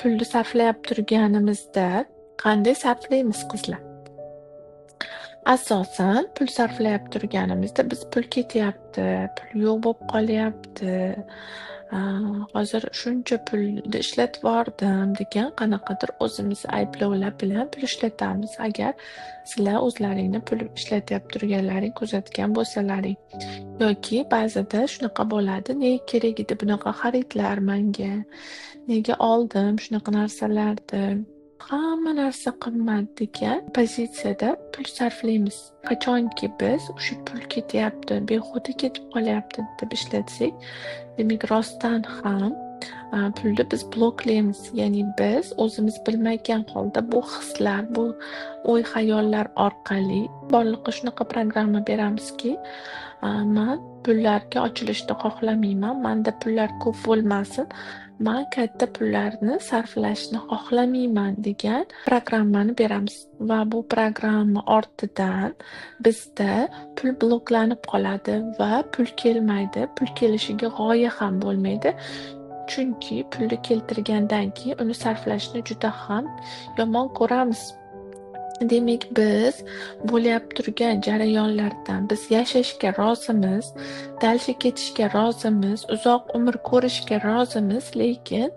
pulni sarflab turganimizda qanday sarflaymiz, qizlar? Asosan pul sarflab turganimizda biz pul ketyapti, pul yo'q bo'lib qolyapti, hozir shuncha pulni ishlatvordim degan qanaqadir o'zimizni ayblovlar bilan pul ishlatamiz. Agar sizlar o'zlaringni pul ishlatyap turganlaring kuzatgan bo'lsalaring yoki ba'zida shunaqa bo'ladi: nega kerak edi bunaqa xaridlar manga, nega oldim shunaqa narsalarni, hamma narsa qimmat degan pozitsiyada pul sarflaymiz. Qachonki biz o'sha pul ketyapti, behuda ketib qolyapti deb ishlatsak, demak rostdan ham pulni biz bloklaymiz. Ya'ni biz o'zimiz bilmagan holda bu hislar, bu o'y-xayollar orqali borliqqa shunaqa programma beramizki, man pullarga ochilishni xohlamayman, manda pullar ko'p bo'lmasin, man katta pullarni sarflashni xohlamayman degan programmani beramiz. Va bu programma ortidan bizda pul bloklanib qoladi va pul kelmaydi, pul kelishiga g'oya ham bo'lmaydi. Chunki pulni keltirgandan keyin uni sarflashni juda ham yomon ko'ramiz. Demak, biz bo'lyap turgan jarayonlardan biz yashashga rozimiz, дальше ketishga rozimiz, uzoq umr ko'rishga rozimiz, lekin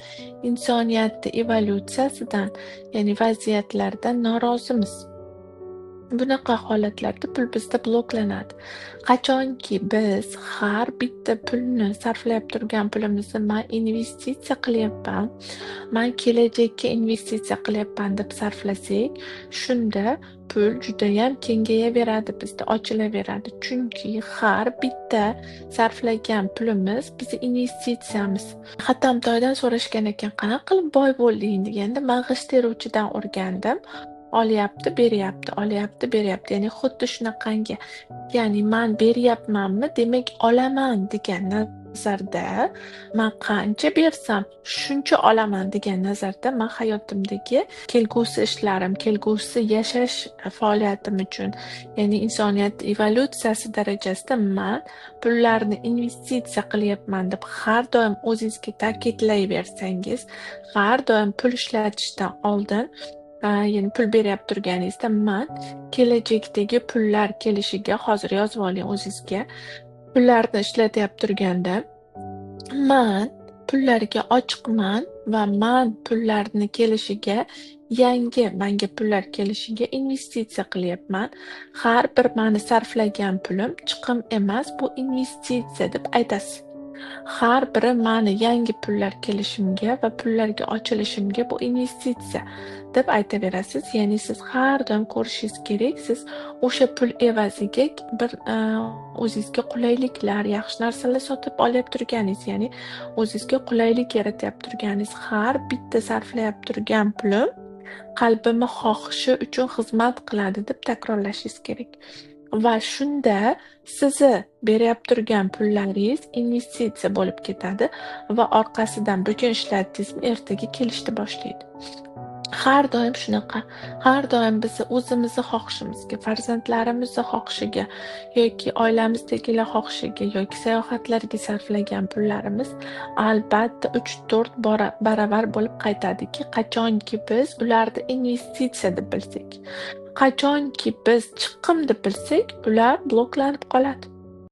insoniyatni evolyutsiyasidan, ya'ni vaziyatlardan norozimiz. Bunaqa holatlarda pul bizda bloklanadi. Qachonki biz har bitta pulni sarflab turgan pulimizni man investitsiya qilyapman, man kelajakka investitsiya qilyapman deb sarflasak, shunda pul judayam kengayaveradi, bizda ochilaveradi. Chunki har bitta sarflagan pulimiz bizni investitsiyamiz. Hatamtoydan so'rashgan ekan, qanaqa qilib boy bo'lding deganda, man g'isht teruvchidan o'rgandim. Olyapti, beryapti, olyapti, beryapti. Ya'ni xuddi shunaqangi. Ya'ni man beryapmanmi, demak olaman degan nazarda, man qancha bersam shuncha olaman degan nazarda man hayotimdagi kelgusi ishlarim, kelgusi yashash faoliyatim uchun, ya'ni insoniyat evolyutsiyasi darajasida man pullarni investitsiya qilyapman deb har doim o'zingizga ta'kidlayversangiz, har doim pul ishlatishdan oldin, ya'ni pul beryap turganingizda man kelajakdagi pullar kelishiga, hozir yozib oling o'zingizga, pullarni ishlatyap turganda man pullarga ochiqman va man pullarni kelishiga, yangi manga pullar kelishiga investitsiya qilyapman. Har bir mani sarflagan pulim chiqim emas, bu investitsiya deb aytasiz. Har biri mani yangi pullar kelishimga va pullarga ochilishimga bu investitsiya deb aytaverasiz. Ya'ni siz har doim ko'rishingiz kerak, siz o'sha pul evaziga bir o'zingizga qulayliklar, yaxshi narsalar sotib olyap turganingiz, ya'ni o'zingizga qulaylik yaratyap turganingiz. Har bitta sarflayap turgan pulim qalbimni xohishi uchun xizmat qiladi deb takrorlashingiz kerak. Va shunda sizni beryap turgan pullaringiz investitsiya bo'lib ketadi va orqasidan bugun ishlatdingizmi, ertaga kelishni boshlaydi. Har doim shunaqa. Har doim bizni o'zimizni xohishimizga, farzandlarimizni xohishiga yoki oilamizdagilar xohishiga yoki sayohatlarga sarflagan pullarimiz albatta 3-4 baravar bo'lib qaytadiki, qachonki biz ularni investitsiya deb bilsak. Qachonki biz chiqim deb bilsak, ular bloklanib qoladi.